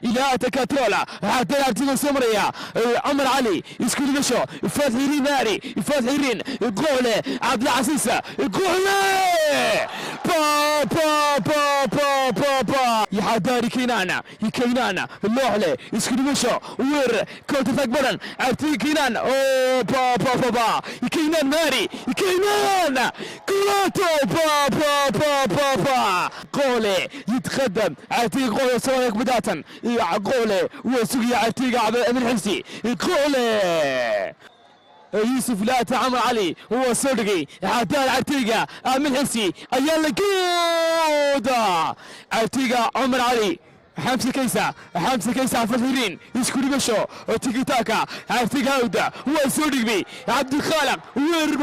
إلى تكاترولا حتى يلعب سمرية عمر علي يسكن فتحي ريناري فتحي رين قولة عبد العزيز قولة با با با با با با يحداري كينانا كينانا اللوحلة يسكن وير كونتر تاك بدن عبد كينان او با با با با كينان ماري كينان كولاتو با با با با با قولة يتقدم عتيق قولة سوالك بداتا قولة وسقي عتيق عبد الحمسي قولة يوسف لا تعمر علي هو صدقي عدال عتيقة امين حسي ايالا جودا عتيقة عمر علي حمزة كيسة حمزة كيسة فخرين يشكر بشو تيكي تاكا عتيقة هودا هو صدقي عبد الخالق وير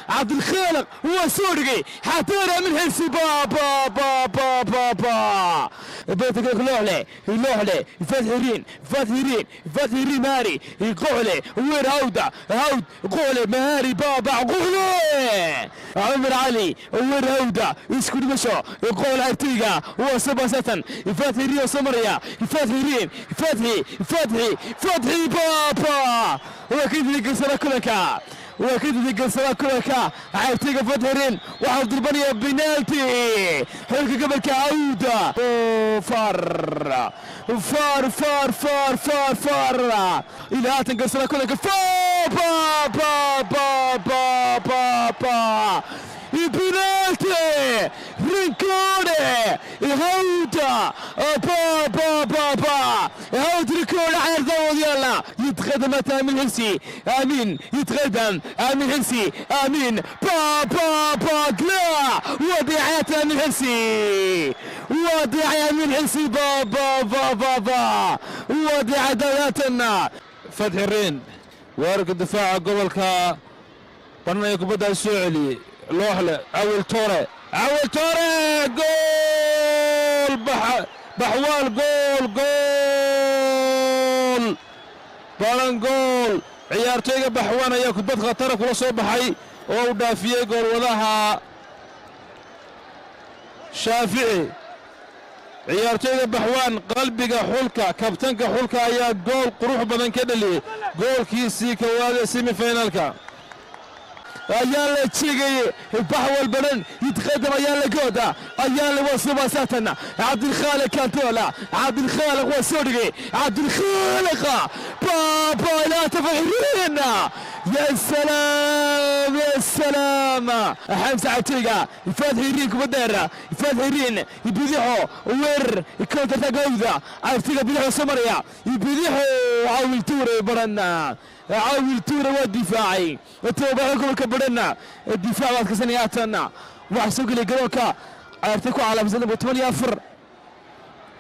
عبد الخالق هو صدقي حتى من حسي با با با با با با بيتك لوحلة لوحلة فتحرين فتحرين فتحرين ماري قولة وير هودا هود قولة مهاري بابا قولة عمر علي وير هودا يسكن بشو قول عتيقة وسباسة فتحرين سمرية فتحرين فتحي فتحي فتحي بابا وكيف ذيك كلك وكيف ذيك كلك عتيقة فتحرين وعبد البنية بنالتي حلك قبل كعودة فار فار فار فار فار فار إلى هاتن كلك فا با با با با با با بنالتي رينكوني هودا با با با با هود ريكون عرض يلا يتقدم امين حسي امين يتقدم امين حسي امين با با با قلا وديعات امين حسي وديع امين حسي با با با با با وديع دولتنا Fatxi Riin weerarka difaaca gobolka Badhan kubaddaa soo celiyey Looxle Cawil Toore Cawil Toore gool Baxwaal gool gool Baran gool ciyaartoyga Baxwaan ayaa kubad khatara kula soo baxay oo uu dhaafiyey goolwadaha Shaafici. Ciyaartoyga Baxwaan qalbiga xulka kabtanka xulka ayaa gool qurux badan ka dhaliyey goolkiisii kowaad ee semifinalka. Ayaa la jegay baxwal badan يتقدم ayaa la gooda ayaa la wasuba satan عبد الخالق كانتولا عبد الخالق وسوري عبد الخالق بابا لا تفعلين يا سلام يا سلام حمزة عتيقة فتحي رين كبدير فتحي رين يبيدحو وير كونتر تاقوذا عتيقة بيدحو سمريا يبيدحو عاول توري برنا عاول توري والدفاعي التوبة gobolka Badhana difaac waad kasanayaatanna waxaa soo gelay garoonka ciyaartay ku calaamsan number 14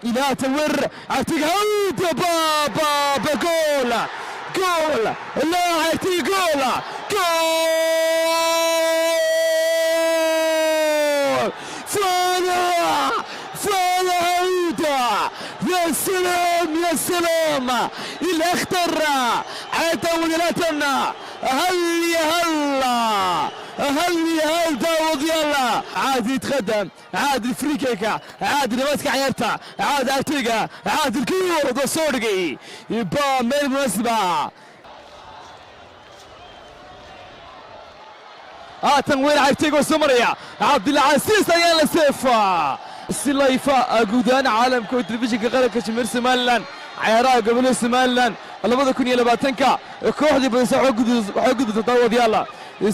ilaa tawir ciyaartayga hawda baba ba gool gool لا ciyaartayga gool gool فانا فانا عودة يا سلام يا سلام الاخضر عتاولاتنا هل يا هلا هل يا هل داود يلا عاد يتقدم عاد الفريكيكا عاد اللي ماسك عيارته عاد ارتيغا عاد الكور صورقي يبا من المناسبة haatan weyn cagtiga soo Cabdilcasiis ayaa la seefa si layfa guud ahaan caalamka oo telefishinka qaranka Jamhuuriyadda Somaliland ciyaaraha gobolada Somaliland 2020-ka kooxdii badisa waxay gudubta daawadayaal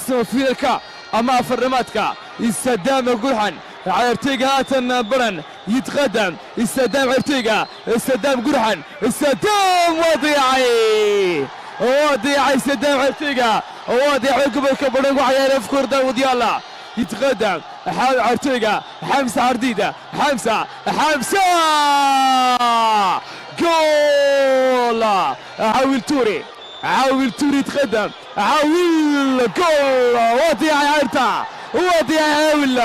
semifinalka ama afardhamaadka Saddam Gurxan ciyaarteyga haatan baran yitqadam Saddam ciyaarteyga Saddam Gurxan Saddam waa dayacay waa dayacay Saddam ciyaarteyga waa dayacay gobolka Badhan ku ciyaaray afkoor daawadayaal يتقدم عرتيقة حمزة عرديدة حمزة حمزة جول عاول توري عاول توري يتقدم عاول جول وضيع عرتا وضيع عاول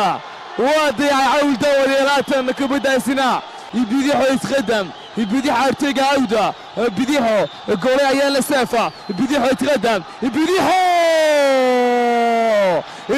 وضيع عاول دوريات كبدا سنا يبيديحو يتقدم يبيديحو عرتيقة عودة بديحو جول عيال السافة بديحو يتقدم بديحو 2-0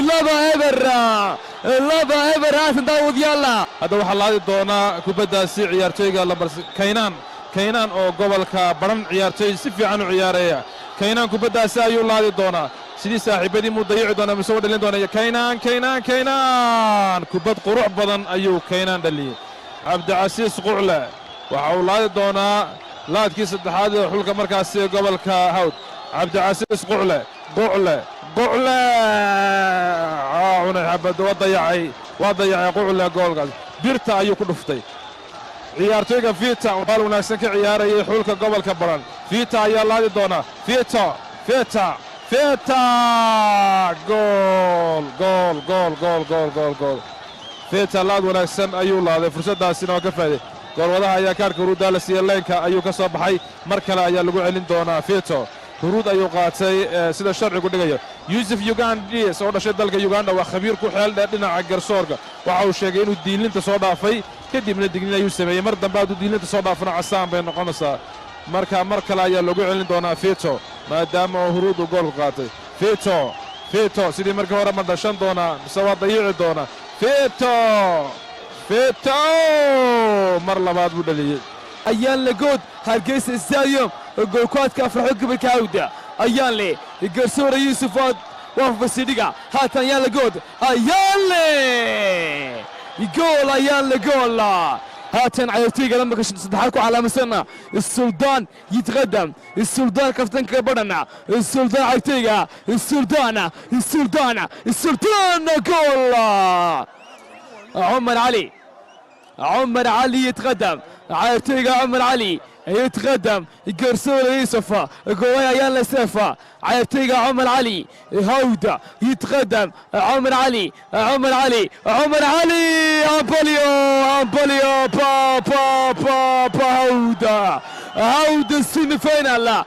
2-0 haatan daawadayaal. Hadda waxaa laadi doonaa kubaddaasi ciyaartoyga lambar Kaynaan. Kaynaan oo gobolka Baran ciyaartoy si fiican u ciyaaraya. Kaynaan kubaddaasi ayuu laadi doonaa, sidii saaxiibadii muu dayici doonaa mise waa dhalin doonaya? Kaynaan, Kaynaan, Kaynaan, kubad qurux badan ayuu Kaynaan dhaliyey. Cabdicasiis Qucle waxa uu laadi doonaa laadkii saddexaad ee xulka markaasi gobolka Hawd. Cabdicasiis Qucle, Qucle, Qucle, cunay xabadda, waa dayacay, waa dayacay Qucle goolkaas, birta ayuu ku dhuftay. Ciyaartoyga Vita oo baal wanaagsan ka ciyaarayay xulka gobolka Baran, Vita ayaa laadi doonaa. Vita, Vita, Vita, gool, gool, gool, gool, gool, gool, gool! Vita laad wanaagsan ayuu laaday, fursaddaasina waa ka faa'iday. Goolwadaha ayaa kaarka huruuddaa la siiyey, leenka ayuu ka soo baxay. Mar kale ayaa lagu celin doonaa. Vito huruud ayuu qaatay sida sharcigu dhigayo. Yuusuf Ugandis oo dhashay dalka Uganda waa khabiir ku xeel dheer dhinaca garsoorka. Waxa uu sheegay inuu diilinta soo dhaafay, kadibna dignin ayuu sameeyey. Mar dambe hadduu diilinta soo dhaafana casaan bay noqonaysaa. Marka mar kale ayaa lagu celin doonaa Vito, maadaama oo huruud uu goolku qaatay. Vito, Vito, sidii markii hore ma dhashan doonaa mise waa dayici doonaa? Vito, Vito, mar labaad buu dhaliyey. Ayaan Lagood, Hargeysa Stadium, goolkuadka afraxo gobolka Hawda. Ayaan le, garsoora Yuusuf waa fasidhiga. Haatan Ayaan Lagood, Ayaan le, gool! Ayaan le, gool! Haatan cayaartoyga lambarka saddexaad ku calaamasana Suldaan yitqadam. Suldaan, kaftanka badhana Suldaan, cayaartoyga Suldaan, Suldaan, Suldaan, gool! عمر علي، عمر علي يتقدم، عيرتيغا عمر علي يتقدم. قرصول يوسف، قوايا يلا سيفا. عيرتيغا عمر علي هودا يتقدم. عمر علي، عمر علي، عمر علي، امبوليو، امبوليو، با با با با! هودا، هودا، ال semi final.